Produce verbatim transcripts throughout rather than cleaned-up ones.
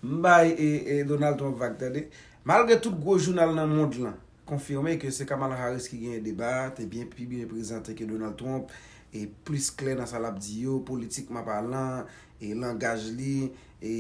M bay e, e Donald Trump vag, tande. Malgre tout gwo jounal nan mond lan konfime ke se Kamala Harris ki genyen deba a, te byen, pi byen prezante ke Donald Trump, e plis klè nan sa l ap di yo, politikman palan, e langaj li, e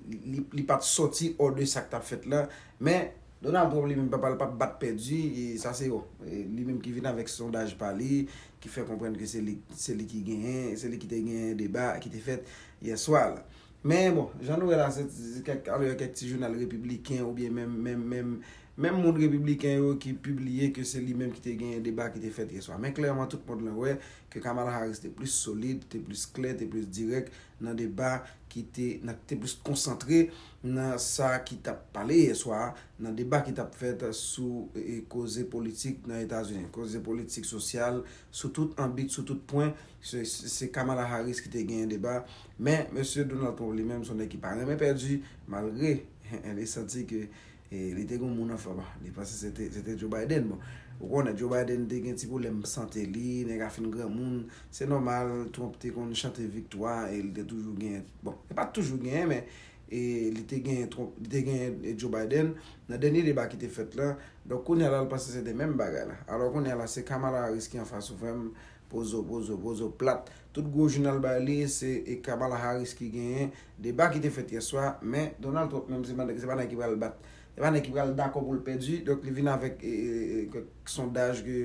li, li pa t sòti hors de sa k t ap fèt la. Men, Donald Trump li menm, papa l p ap bat pèdi, e sa se yo. E li menm ki vin avèk sondaj pa li, ki fè konprann ke se li, se li ki genyen, se li ki te genyen deba ki te fèt yè swa la. Men bon, jan nou wè la, se, se kèk, alò, kèk ti jounal repibliken oubyen menm, menm, menm, menm moun repibliken yo ki pibliye ke se li menm ki te genyen deba ki te fèt yè swa. Men klèman, tout mond lan wè ke Kamala Harris te plis solid, te plis klè, te plis dirèk nan deba ki te, nan, te plis konsantre nan sa ki t ap pale yè swa a, nan deba ki t ap fèt sou, e, koze politik nan Etazini, koze politik sosyal, sou tout anbit, sou tout pwen, se, se, se Kamala Harris ki te genyen deba. Men, mesye Donald Trump li menm, se yon nèg ki pa renmen pèdi, malgre li santi ke, e, li te gen moun anfan, bon, li panse se te, se te Joe Biden. Bon, ou konnen Joe Biden te gen ti pwoblèm sante li, nèg a fin granmoun, se nòmal, Trump te konn chante viktwa, e li te toujou genyen, bon, li pa t toujou genyen, men e li te genyen Trump, li te genyen, e, Joe Biden nan dènye deba ki te fèt la. Donk, kounye a la, l panse se te menm bagay la. Alò, kounye a la, se Kamala Harris ki anfas ou, frè m, poze w, poze w, poze w plat. Tout gwo jounal bay li, se, e, Kamala Harris ki genyen deba ki te fèt yè swa, men Donald Trump menm, se pa, se pa nèg ki pral bat. Se pa nèg ki pral dakò pou l pèdi. Donk, li vin avèk, e, e, e, kèk sondaj ke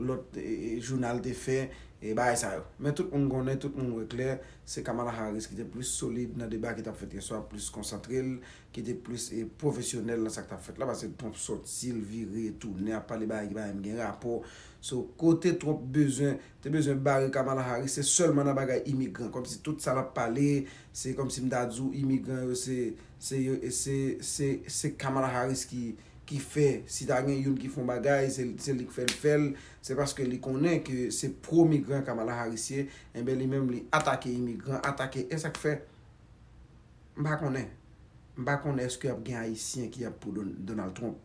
lòt, e, e, jounal te fè, e bagay sa yo. Men tout moun konnen, tout moun wè klè, se Kamala Harris ki te plis solid nan deba ki t ap fèt yè swa, plis konsantre l, ki te plis, e, pwofesyonèl nan sa k t ap fèt la, paske Trump sòti, l vire, tounen, ap pale bagay ki pa menm gen rapò. So, kote Trump bezwen, te bezwen bare Kamala Harris, se sèlman nan bagay imigran. Kòmsi tout sa l ap pale, se kòmsi m ta di w imigran yo, se, se, yo, se, se, se Kamala Harris ki, ki fè, si ta gen youn ki fè yon bagay, se, se li k fè l fè l, se paske li konnen ke se pwo-migran Kamala Harris ye, enben li menm li atake imigran, atake, e sa k fè, m pa konnen, m pa konnen èske ap gen Ayisyen ki ap pou Don- Donald Trump,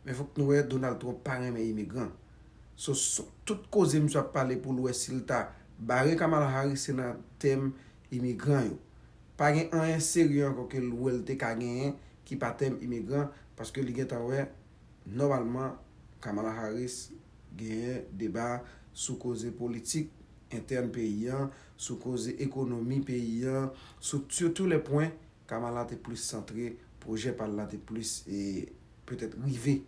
men fòk nou wè Donald Trump pa renmen imigran. So, so, tout koze misye ap pale pou l wè si l ta bare Kamala Harris se nan tèm imigran yo. Pa gen anyen serye ankò ke l wè l te ka genyen ki pa tèm imigran, paske li gentan wè, nòmalman, Kamala Harris genyen deba sou koze politik entèn peyi an, sou koze ekonomi peyi an, sou, sur tous les points, Kamala te plis santre, pwojè pa l la te plis, e, petèt rive,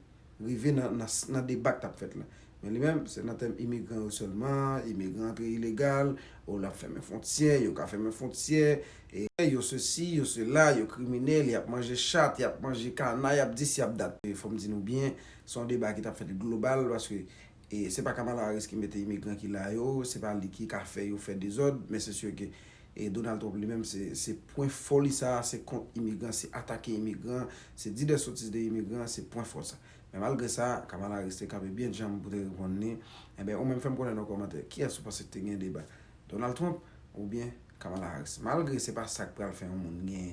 rive nan, nan, nan deba k t ap fèt la. Men li menm, se nan tèm imigran yo sèlman, imigran antre ilegal, o l ap fèmen fwontyè, yo ka fèmen fwontyè, e yo sesi, yo sela, yo kriminèl, y ap manje chat, y ap manje kana, y ap dis, y ap dat. E fò m di nou byen, se yon deba ki t ap fèt global, paske, e, se pa Kamala Harris ki mete imigran ki la yo, se pa li ki ka fè yo fè dezòd, men se si ke, e, Donald Trump li menm, se, se pwen fò li sa, se kont imigran, se atake imigran, se di dè sotiz de imigran, se pwen fò sa. Men malgre sa, Kamala Harris te kanpe byen djanm pou te reponn li. Enben, ou menm fè m konnen nan kòmantè, kiyès ou panse ki te gen deba? Donald Trump oubyen Kamala Harris? Malgre se pa sa k pral fè yon moun gen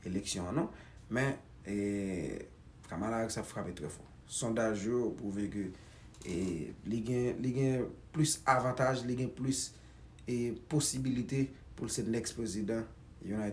eleksyon an, non. Men, e, Kamala Harris ap frape trè fò. Sondaj yo pwouve ke, e, li gen, li gen plis avantaj, li gen plis, e, posibilite pou l se next prezidan United